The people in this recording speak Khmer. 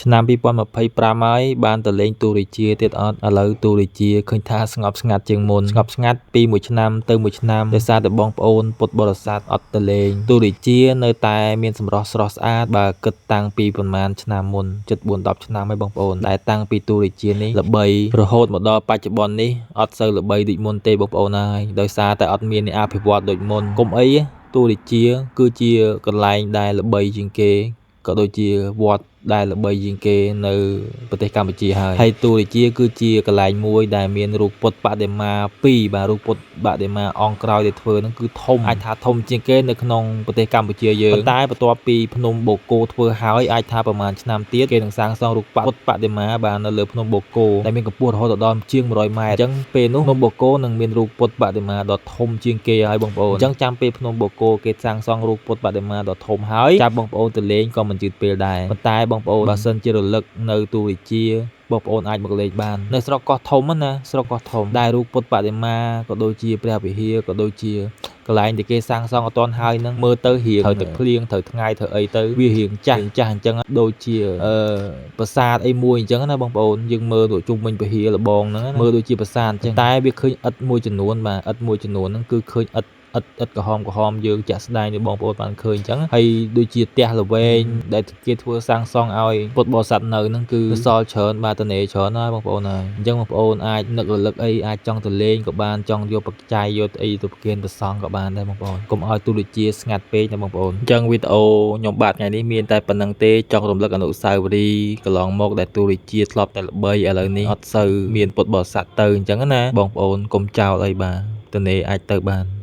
ឆ្នាំ2025ហើយបានទៅលេងទូរាជាទៀតអត់ឥឡូវទូរាជាឃើញថាស្ងប់ស្ងាត់ជាងមុនស្ងប់ស្ងាត់ពីមួយឆ្នាំទៅមួយឆ្នាំដោយសារតែបងប្អូនពុទ្ធបរិស័ទអត់ទៅលេងទូរាជានៅតែមានសម្រស់ស្រស់ស្អាតបើគិតតាំងពីប្រហែលឆ្នាំមុនជិត4 10ឆ្នាំហើយបងប្អូនដែលតាំងពីទូរាជានេះល្បីរហូតមកដល់បច្ចុប្បន្ននេះអត់សូវល្បីដូចមុនទេបងប្អូនហើយដោយសារតែអត់មានអ្នកអភិវឌ្ឍដូចមុនកុំអីទូរាជាគឺជាកន្លែងដែលល្បីជាងគេក៏ដូចជាវត្តដែលល្បីជាងគេនៅប្រទេសកម្ពុជាហើយហើយទូរាជាគឺជាកន្លែងមួយដែលមានរូបពុទ្ធបដិមា2បាទរូបពុទ្ធបដិមាអង្គក្រោយដែលធ្វើហ្នឹងគឺធំអាចថាធំជាងគេនៅក្នុងប្រទេសកម្ពុជាយើងប៉ុន្តែបន្ទាប់ពីភ្នំបូកគោធ្វើហើយអាចថាប្រហែលឆ្នាំទៀតគេនឹងសាងសង់រូបពុទ្ធបដិមាបាទនៅលើភ្នំបូកគោដែលមានកម្ពស់រហូតដល់ជាង100ម៉ែត្រអញ្ចឹងពេលនោះភ្នំបូកគោនឹងមានរូបពុទ្ធបដិមាដ៏ធំជាងគេហើយបងប្អូនអញ្ចឹងចាំពេលភ្នំបូកគោគេសាងសង់រូបពុទ្ធបដិមាដ៏ធំហើយចាំបងប្អូនទៅលេងក៏មិនយឺតពេលដែរប៉ុន្តែបងប្អូនបើសិនជារលឹកនៅទូរាជាបងប្អូនអាចមកលេងបាននៅស្រុកកោះធំណាស្រុកកោះធំដែលរូបពុទ្ធបដិមាក៏ដូចជាព្រះវិហារក៏ដូចជាកន្លែងដែលគេសាងសង់អត់ទាន់ហើយហ្នឹងមើលទៅរៀងត្រូវទឹកភ្លៀងត្រូវថ្ងៃត្រូវអីទៅវារៀងចាស់ចាស់អញ្ចឹងដូចជាអឺប្រាសាទអីមួយអញ្ចឹងណាបងប្អូនយើងមើលទៅជុំវិញវិហារលបងហ្នឹងមើលដូចជាប្រាសាទអញ្ចឹងតែវាឃើញឥដ្ឋមួយចំនួនបាទឥដ្ឋមួយចំនួនហ្នឹងគឺឃើញឥដ្ឋឥដ្ឋឥដ្ឋក្រហមក្រហមយើងចាក់ស្ដែងនេះបងប្អូនបានឃើញអញ្ចឹងហើយដូចជាផ្ទះល្វែងដែលគេធ្វើសាងសង់ឲ្យពុទ្ធបរិស័ទនៅហ្នឹងគឺសល់ច្រើនបាទតនេច្រើនណាស់បងប្អូនហើយអញ្ចឹងបងប្អូនអាចនឹករលឹកអីអាចចង់ទៅលេងក៏បានចង់យកបច្ច័យយកអីទៅប្រគេនព្រះសង្ឃក៏បានដែរបងប្អូនកុំឲ្យទូរជាស្ងាត់ពេកណាបងប្អូនអញ្ចឹងវីដេអូខ្ញុំបាទថ្ងៃនេះមានតែប៉ុណ្្នឹងទេចង់រំលឹកអនុស្សាវរីយ៍កន្លងមកដែលទូរជាធ្លាប់តែល្បីឥឡូវនេះអត់សូវមានពុទ្ធបរិស័ទទៅអញ្ចឹងណាបងប្អូនកុំចោលអីបាទតនេអាចទៅបាន